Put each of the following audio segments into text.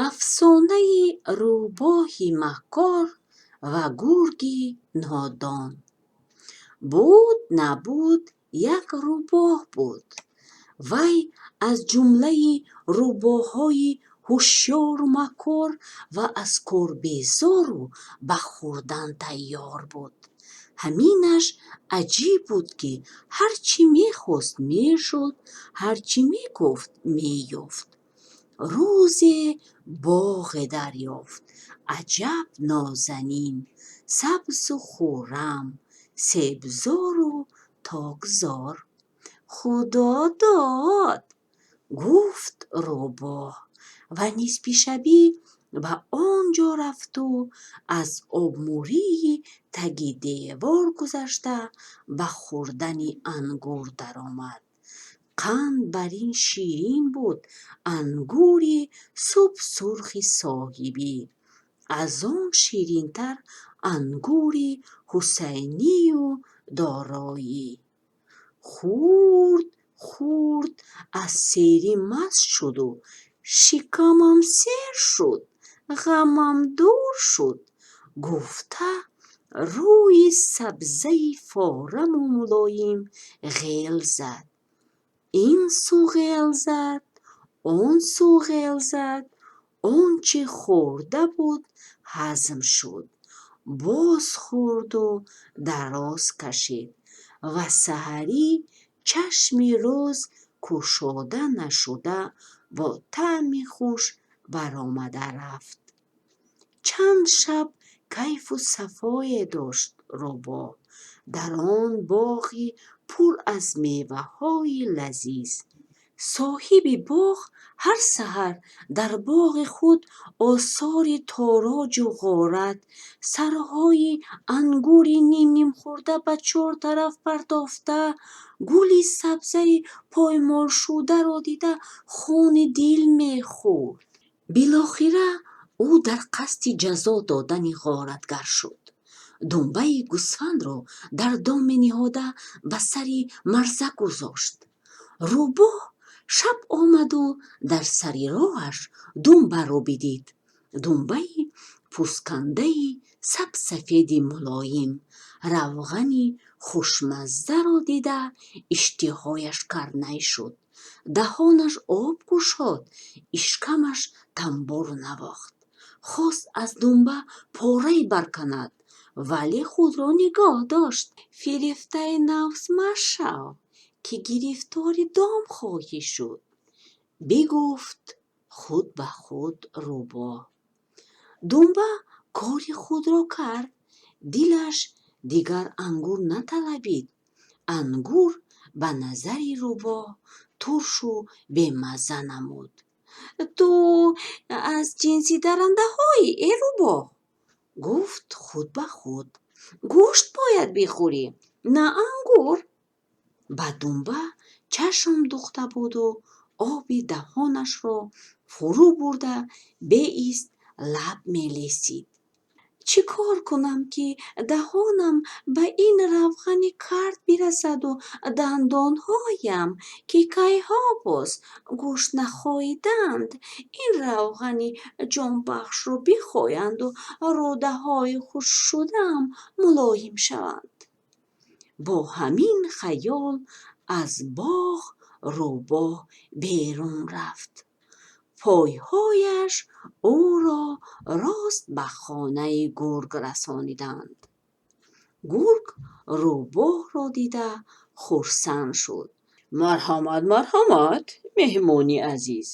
Афсонаи рӯбоҳи макор ва гурги нодон. Буд, набуд, як рӯбоҳ буд. Вай аз ҷумлаи рӯбоҳҳои ҳушёру макор ва аз кор безору ба хӯрдан тайёр буд. Ҳаминаш аҷиб буд, ки ҳар чӣ мехост, мешуд, ҳар чӣ мегуфт, меёфт. Рӯзе боғе дарёфт аҷаб нозанин, сабзу хуррам, себзору токзор. «Худо дод», гуфт рӯбоҳ ва нисфи шабӣ ба он ҷо рафту аз обмӯрии таги девор гузашта, ба хӯрдани ангур даромад. Қанд бар ин ширин буд ангури субсурхи соҳибӣ. Аз он ширинтар ангури Ҳусайнию Дороӣ. Хӯрд, хӯрд, аз сери маст шуду «шикамам сер шуд, ғамам дур шуд» гуфта, рӯи сабзаи фораму мулоим ғел зад. Ин су ғел зад, он су ғел зад, он чӣ хӯрда буд, ҳазм шуд. Боз хӯрду дароз кашид ва саҳарӣ чашми рӯз кушода нашуда бо таъми хуш баромада рафт. Чанд шаб кайфу сафое дошт рӯбоҳ дар он боғи пур аз меваҳои лазиз. Соҳиби боғ ҳар саҳар дар боғи худ осори тороҷу ғорат, сарҳои ангури нимнимхӯрда ба чор тараф партофта, гули сабзаи поймолшударо дида, хуни дил мехӯрд. Билохира ӯ дар қасди ҷазо додани ғоратгар шуд. Думбаи гусфандро дар дом мениҳода, ба сари марза гузошт. Рӯбоҳ шаб омаду дар сари роҳаш думбаро бидид. Думбаи пӯсткандаи сабсафеди мулоим, равғани хушмаззаро дида, иштиҳояш карнай шуд. Даҳонаш об кушод, ишкамаш тамбур навохт. Хост аз думба порае барканад, вале худро нигоҳ дошт. «Фирефтаи нафс машав, ки гирифтори дом хоҳӣ шуд», бигуфт худ ба худ рӯбоҳ. Думба кори худро кард. Дилаш дигар ангур наталабид. Ангур ба назари рӯбоҳ туршу бемазза намуд. «Ту аз ҷинси дарандаҳоӣ, э рӯбоҳ», гуфт худ ба худ. «Гӯшт бояд бихӯрӣ, на ангур». Ба думба чашм духта буду оби даҳонашро фурӯ бурда, беист лаб мелесид. «Чӣ кор кунам, ки даҳонам ба ин равғани кард бирасаду дандонҳоям, ки кайҳо боз гӯшт нахоидаанд, ин равғани ҷонбахшро бихоянду рӯдаҳои хушкшудаам мулоим шаванд?» Бо ҳамин хаёл аз боғ рӯбоҳ берун рафт. Пойҳояш ӯро рост ба хонаи гург расониданд. Гург рӯбоҳро дида хурсанд шуд. «Марҳамат, марҳамат, меҳмони азиз»,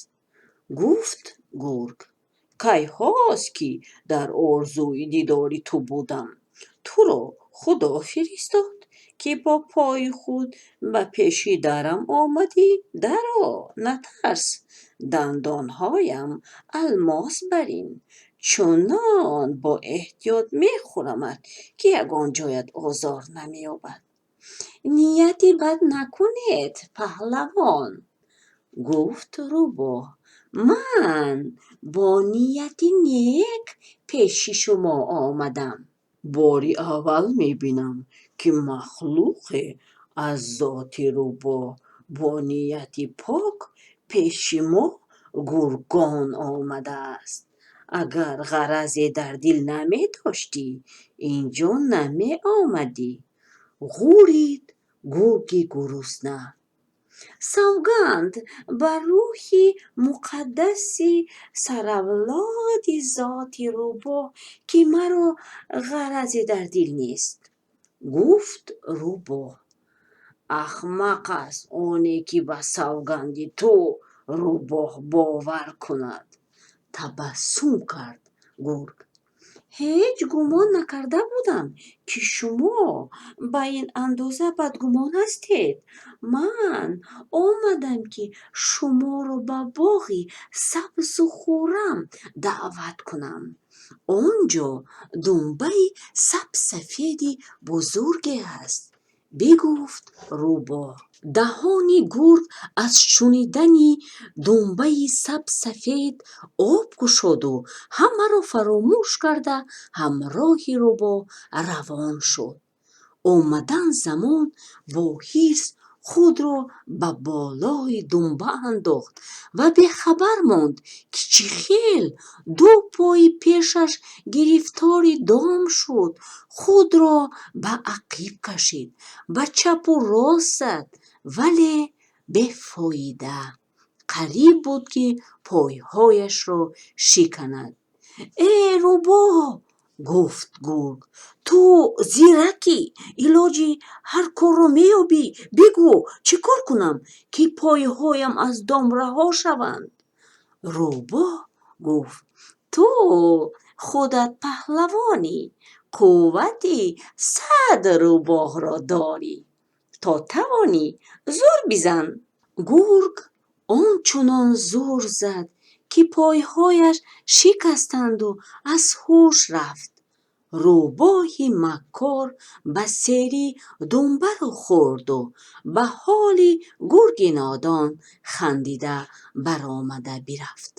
гуфт гург. «Кайҳост, ки дар орзуи дидори ту будам. Туро Худо фиристод, ки бо пои худ ба пеши дарам омадӣ. Даро, натарс. Дандонҳоям алмос барин. Чунон бо эҳтиёт мехӯрамад, ки ягон ҷоят озор намеёбад». «Нияти бад накунед, паҳлавон», гуфт рӯбоҳ. «Ман бо нияти нек пеши шумо омадам». «Бори аввал мебинам, ки махлуқе аз зоти рӯбоҳ бо нияти пок пеши мо Гургон омадааст. Агар ғаразе дар дил намедоштӣ, ин ҷо намеомадӣ, ғӯрид гурги гурусна. Савганд ба рӯҳи муқаддаси саравлоди зоти рӯбоҳ, ки маро ғаразе дар дил нест, гуфт рӯбоҳ. Аҳмақ аст оне, ки ба савганди ту рӯбоҳ бовар кунад, табассум кард гург. Ҳеҷ гумон накарда будам, ки шумо ба ин андоза бадгумон ҳастед. Ман омадам, ки шуморо ба боғи сабзу хуррам даъват кунам. Он ҷо думбаи сабсафеди бузурге аст, бигуфт рӯбоҳ. Даҳони гург аз шунидани думбаи сабсафед об кушоду ҳамаро фаромӯш карда, ҳамроҳи рӯбоҳ равон шуд. Омадан замон бо ҳирс худро ба болои думба андохт ва бехабар монд, ки чӣ хел ду пои пешаш гирифтори дом шуд. Худро ба ақиб кашид, ба чапу рост зад, вале бефоида. Қариб буд, ки пойҳояшро шиканад. Э, рӯбоҳ, гуфт гург, ту зиракӣ, илоҷи ҳар корро меёбӣ. Бигӯ, чӣ кор кунам, ки пойҳоям аз дом раҳо шаванд? Рӯбоҳ гуфт: ту худат паҳлавонӣ, қуввати 100 рӯбоҳро дорӣ. То тавонӣ, зӯр бизан. Гург он чунон зӯр зад, ки пойҳояш шикастанду аз ҳуш рафт. Рӯбоҳи маккор ба сери думбаро хӯрду ба ҳоли гурги нодон хандида баромада бирафт.